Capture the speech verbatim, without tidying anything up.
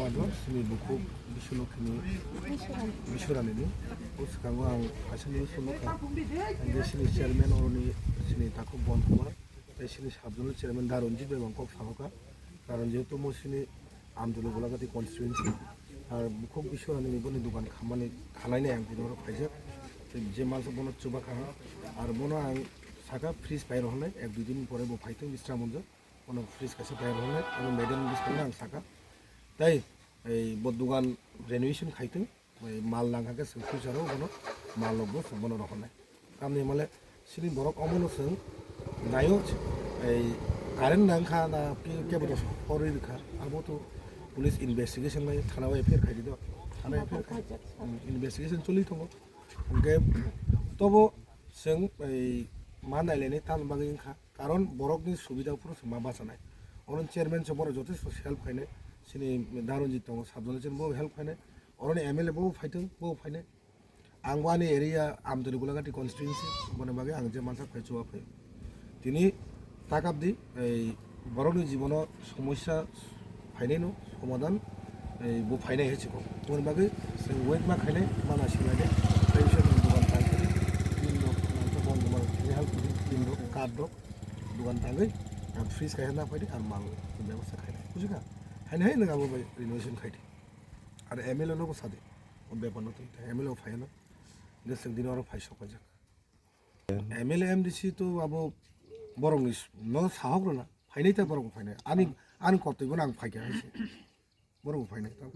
Abo sini bukhuk Biswalokhini, Biswarani ni. O swkango ang kaisa news nukha. Ang je sini chairman oroni sini takhuk Bon Kumar, tei sini sub zonal chairman Daronjit bai ang kok sanokha. Karon jehetu mo sini Amdolo Golagati constituency, ar bukhuk Biswarani ni boni dukan khamani khalainai ang tini oro phaijak. Tei je mansa bono chubakha, ar bono ang saka fridge pai rohornai, ek dui din pore bo phaithung bisra monjo. Ono fridge kaisa pai rohornai, ono madam bwskango ang saka. Tei ei bo dugan renovation khaitwng, ei mal nangkha khe chwng future o bono mal rokbo chwng bono rohornai. Tamni hwnmale sini borok omono chwng naio, ei current nangkha na ki kebo to horwi rwkha, abo to police investigation bai thana o F I R khaidi do, thana o F I R khai, hmm, investigation choli tongo. Hwnkhe tobo chwng ei ma nailainai tamni bagwi wngkha. Karon borokni subida phuru se ma bachanai. Oro chairman se borok jotesto help khainai. Sini Daronjit tongo, sub zonal chairman bo help khainai. Oroni M L A bo phaitwng, bo phainai. Ang bo ani area Amdoli Golagati constituency, boni bagwi ang je mansa phai chuwa phai. Tini takabdi ei borokni jibono somosya phainai no somadan, ei bo phainai hai chikon. Boni bagwi chwng wait ma khainai, mana sinai de. Tei se dugan tangkhe tin rok nangkhe bong bong tini hal kudi tin rok card rok dugan tangwi ang freeze khai na phaidi ang mal bebostha khai. Bujikha? Haini hai nang abo bai renovation khai di. Ar M L A no bo sadi. O bepar no tong M L A o phai no. Nge chwng dino oro phai sok paijak. M L A M D C to abo borokni s-, no sahok rwna. Phainai ta borok phainai. Ani, ani kotoi bono ang phaikha hai se. Borok phainai ta.